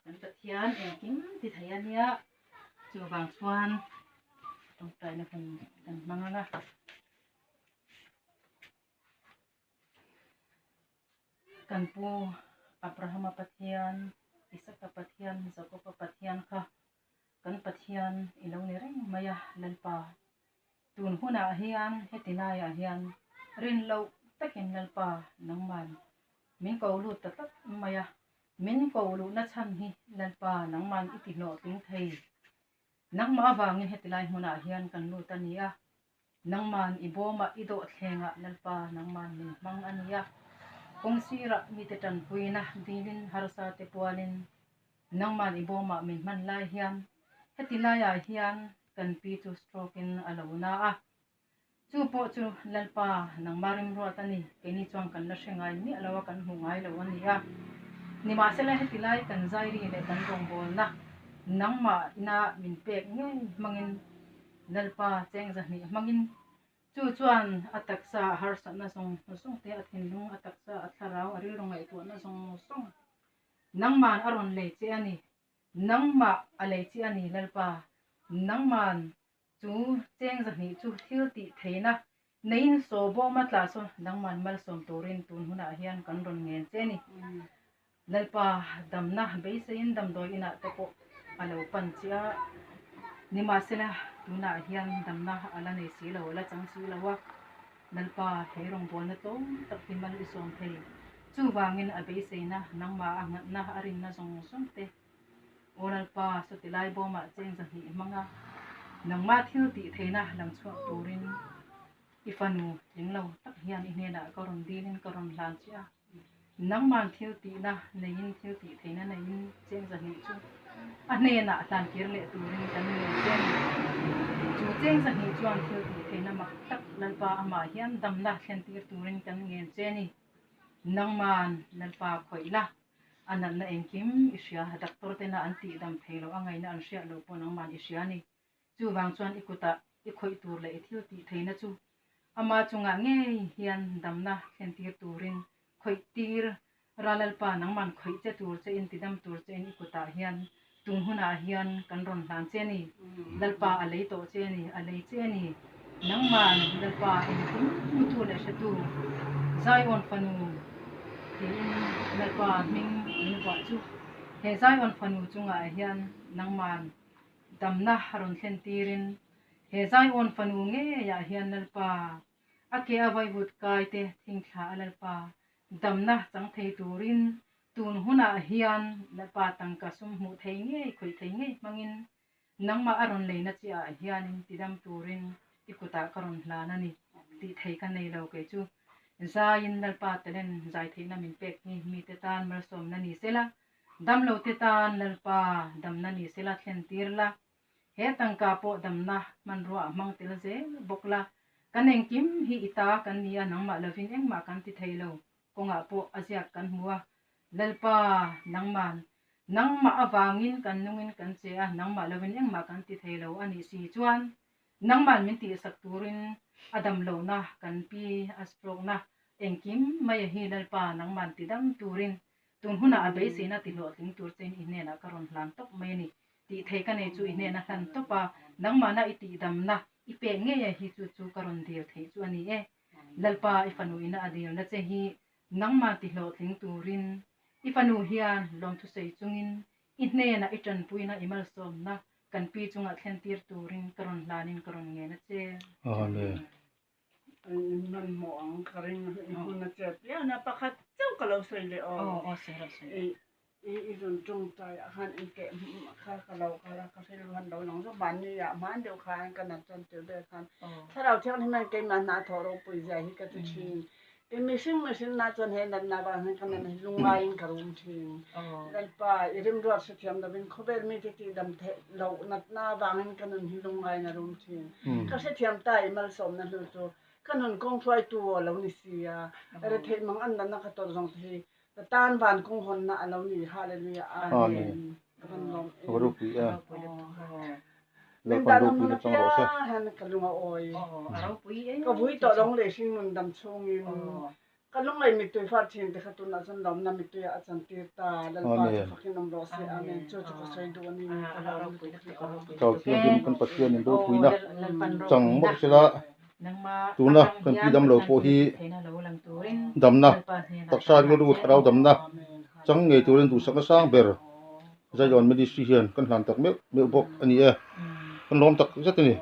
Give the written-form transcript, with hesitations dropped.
Kan Pathian engkim ti thei a nia, chuvang chuan tawngtaina hun kan hmang ang a. Kan pu Abrahama Pathian, Isaka Pathian, Jakoba Pathian kha kan Pathian i lo ni reng mai a, Lalpa. Tun hunah hian heti laiah hian rin loh takin Lalpa nangman min ko lut ta tlat mai a, min ko luhna chhan hi Lalpa nangman i ti hlawhtling thei. Nangmah avangin heti lai hmunah hian kan lut a ni a, nangman i bawmah i dawhthlengah Lalpa nangman min hmang a ni a, kawng sirah mite tanpuina dilin harsa te pualin nangman i bawmah min hman lai hian heti laiah hian kan pi chu stroke in a lo na a, chu pawh chu Lalpa nangmah rimruat a ni, keini chuan kan la hre ngai miah lo a, kan hmu ngai lo a ni a. Nimahsela heti lai kan zairi leh kan rawngbawlna nangmah ina min pek ngei hmangin Lalpa cheng zahnih hmangin chu chuan a taksa a harsatna zawng zawng te, a thinlung, a taksa, a thlarau, a rilru ngaihtuahna zawng zawng nangman a rawn lei che a ni. Nangmah a lei chi a ni Lalpa, nangman chu cheng zahnih chu thil tih theihna neiin saw bawm a tla saw nangman malsawm turin tun hunah hian kan rawn ngen che ni. Lalpa damna beiseiin damdawi inah te pawh a lo pan chi a, nimahsela tunah hian damna a la nei si lo, a la chang si lo a. Lalpa he rawngbawlna tlawm tak hi mal i sawm thei. Chuvangin a beiseina, nangmah a nghatna, a rinna zawng zawng te Aw Lalpa, sawti lai bawmah cheng zahnih hmang a, nangmah thil tih theihna lang chhuak turin i fanu tling lo tak hian i hnenah ka rawn dilin ka rawn hlan che a. Nangman thil tihna neiin thil tih theihna neiin cheng zahnih chu a hnenah hlan kir leh turin kan ngen che a ni. Chu cheng zahnih chuan thil tih theihna mak tak Lalpa amah hian damna thlen tir turin kan ngen che a ni. Nangman Lalpa khawih la, a natna engkim i hria, doctor tena an tih dam thei loh a ngaihna an hriat loh pawh nangman i hria a ni. Chuvang chuan i kutah i khawih tur leh i thil tih theihna chu ama chungah ngei hian damna thlen tir turin khawih tir Ralalpa nangman khawih che tur che in tidam tur che in i kutah hian tung hunah hian kan rawn hlan che a ni. Lalpa a lei tawh che a ni, a lei che a ni. Nangman Lalpa engkim hmutu leh hretu Zion fanu tiin Lalpa hming min vuah chu he Zion fanu chungah hian nangman Damna a rawn thlen tirin he Zion fanu ngeiah hian Lalpa, a ke a vaivut kai te thingthla a Lalpa, damna chang thei turin tun hunah hian Lalpa tangka sum hmuh thei ngei, khawih thei ngei hmangin nangmah a rawn leina chiah ah hianin tidam turin i kutah ka rawn hlan a ni tih thei ka nei lo kei chu. Zaiin Lalpa talent zai theihna min pek hi mite tan malsawmna ni sela, Damlo te tan Lalpa damna ni sela thlen tir la, he tangka pawh damna hmanrua ah hmang tel zel bawk la, kan engkim hi i ta kan ni a, nangmah lovin engmah kan ti thei lo, kawngah pawh a ziak kan hmu a, Lalpa nangman nangmah avangin kan nungin kan che a, nangmah lovin engmah kan ti thei lo a nih si chuan nangman min tihsak turin a damlohna kan pi a stroke na engkim mai a hi Lalpa nangman ti dam turin Tun hunah a beiseina ti hlawhtling tur chein i hnenah ka rawn hlan tawp mai a ni. Tih thei ka nei chu i hnena hlan tawp a, nangmahna i tihdamna i pek ngei a hi chu chu ka rawn dil theih chu a ni e. Lalpa i fanu ina a dilna che hi nangmah ti hlawhtling turin i fanu hian lawmthusawi chungin i hnenah i tanpuina i malsawmna kan pi chungah thlentir turin ka rawn hlanin ka rawn ngen a che. Amen. Hmanhmawh ang ka ring i hun a che pian a pakhat chauh ka lo sawi leh aw. Aw aw sawi rawh sawi rawh. I i rawn tawngtai ah khan engteh kha ka lo kal a ka hrilru han lo lang zawk mahni ah hman deuh khan ka nat chuan tir ber khan thlarau thianghlim hian keimah hna thawh ropui zia hi ka ti thin. I mihring mihring na chuan he natna vang hian ka natna hi lungaiin ka rum thin. Lalpa, i rimruat hrethiam lovin khawvel mite tihdam theih loh natna vangin ka nun hi lungaiin a rum thin. Ka hrethiam ta i malsawmna hnu chu ka nun kawng hruaitu a lo ni si a, retheih mang an natna ka tawrh zawng te hi ka tan van kawng hawnna a lo ni. Hallelujah Amen. Ka van lawm em. Min dan awm hmun apiang hian ka lung a awi. Ka vui tawh lawng leh hringnun dam chhungin. Ka lunglei mittui far thin te kha tunah chuan lawmna mittui ah a chantir ta. Lalpa chu fakin awm rawh se. Amen. Chu chu ka sawi duh a ni. Ka lawm lutuk hi aw. Thlarau Thianghlim kan Pathianin ropuina chang mawlh sela, tuna kan pi damlo pawh hi damna, taksa rilru thlarau damna chang ngei turin duhsakna sang ber Zion Ministry hian kan hlan tak meuh meuh bawk a ni e. Kan lawm tak zet a ni.